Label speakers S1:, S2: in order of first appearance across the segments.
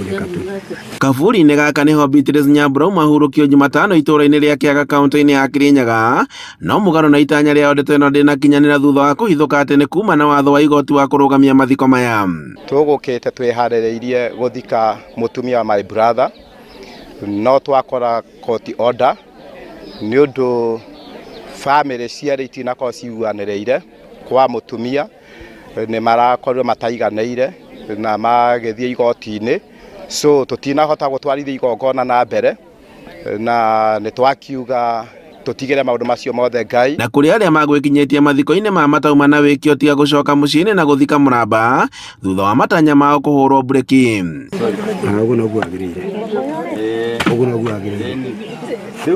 S1: Kũreka tu.
S2: Kaburi-inĩ gaka nĩho Beatrice Nyambura auma ahurũkio Jumatano itũũra-inĩ rĩa Kĩaga kaũntĩ-inĩ ya Kirinyaga, no mũgarũ na itanya rĩao ndeto ĩno ndĩnakinyanĩra thutha wa kũhithũka atĩ nĩ kuma na watho wa igoti wa kũrũgamia mathiko maya.
S3: Tũgũkĩte twĩharĩrĩirie gũthika mũtumia wa my brother no twakora court order nĩ ũndũ bamĩrĩ cierĩ itinakorwo ciguanĩrĩire kwa mũtumia nĩ marakorirwo mataiganĩire na magĩthiĩ igoti-inĩ so tũtinahota gũtwarithia igongona na mbere na nĩ twakiuga tũtigĩre maũndũ macio mothe Ngai.
S2: Na kũrĩ arĩa magwĩkinyĩtie mathiko-inĩ ma matauma na wĩkio tiga gũcoka mũciĩ-inĩ na gũthika mũramba thutha wa matanya mao kũhũrwo mburĩki.
S1: Ũguo noguo wagĩrĩire. Ũguo noguo wagĩrĩire.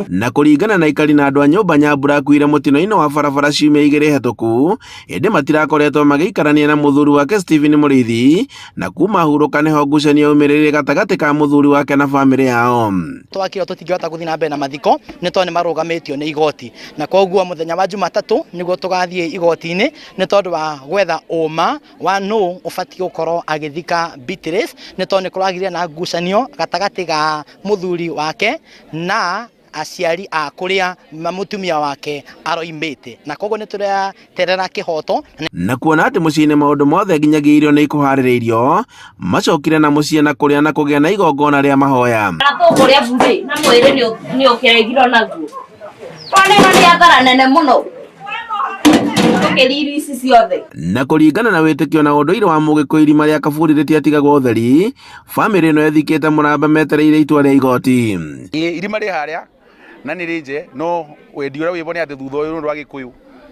S2: Na kũringana na aikari na andũ a nyũmba Nyambura akuire mũtino-inĩ wa barabara ciumia igĩrĩ hetũku ĩndĩ matirakoretwo magĩikarania na mũthuri wake Stephen Mũrĩithi na kuma hurũka nĩho ngucanio yaumĩrĩire gatagatĩ ka mũthuri wake na bamĩrĩ yao.
S4: Twakĩrwo tũtingĩhota gũthiĩ na mbere na mathiko nĩ tondũ nĩ marũgamĩtio nĩ igoti, na koguo mũthenya wa Jumatatũ nĩguo tũgathiĩ igoti-inĩ nĩ tondũ wa gwetha ũma wa nũ ũbatiĩ gũkorwo agĩthika Beatrice, nĩ tondũ nĩ kũragĩire na ngucanio gatagatĩ ga mũthuri wake na aciari a kũrĩa mũtumia wake aroimĩte, na koguo nĩ tũreterera kĩhoto.
S2: Na kuona atĩ mũciĩ-inĩ maũndũ mothe nginyagia irio nĩ ikũharĩrĩirio, macokire na mũciĩ na kũrĩa na kũgĩa na igongona rĩa mahoya.
S5: Tũkũrĩa burĩ na mwĩrĩ nĩ ũkĩregirwo naguo. Tondũ ĩno nĩ athara nene mũno gũkĩra irio ici ciothe.
S2: Na kũringana na wĩtĩkio na ũndũire wa Mũgĩkũyũ irima rĩa kaburi rĩtiatigagwo ũtheri, Bamĩrĩ ĩno ĩthikĩte mũramba metereire itua rĩa igoti.
S6: Irima rĩ harĩa na nĩ rĩnje no wendi ũrĩa wĩbo nĩ atĩ thutha ũyũ rwa Gĩkũyũ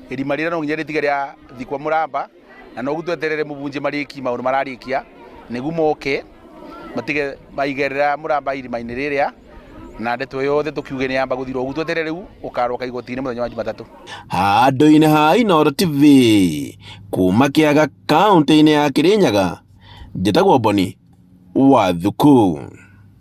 S6: irima rĩrĩa no nginya rĩtige rĩa thikwo mũramba na noguo tweterere mũbunje marĩkie maũndũ mararĩkia nĩguo moke matige maigerera mũramba irima-inĩ rĩrĩa na ndeto yothe tũkiuge nĩ yamba gũthira ũguo tweterere rĩu ũkaroka igoti-inĩ mũthenya wa Jumatatũ.
S2: Handũ-inĩ ha Inooro TV kuma Kĩaga kaũntĩ-inĩ ya Kĩrĩnyaga, njĩtagwo Boni wa Thuku.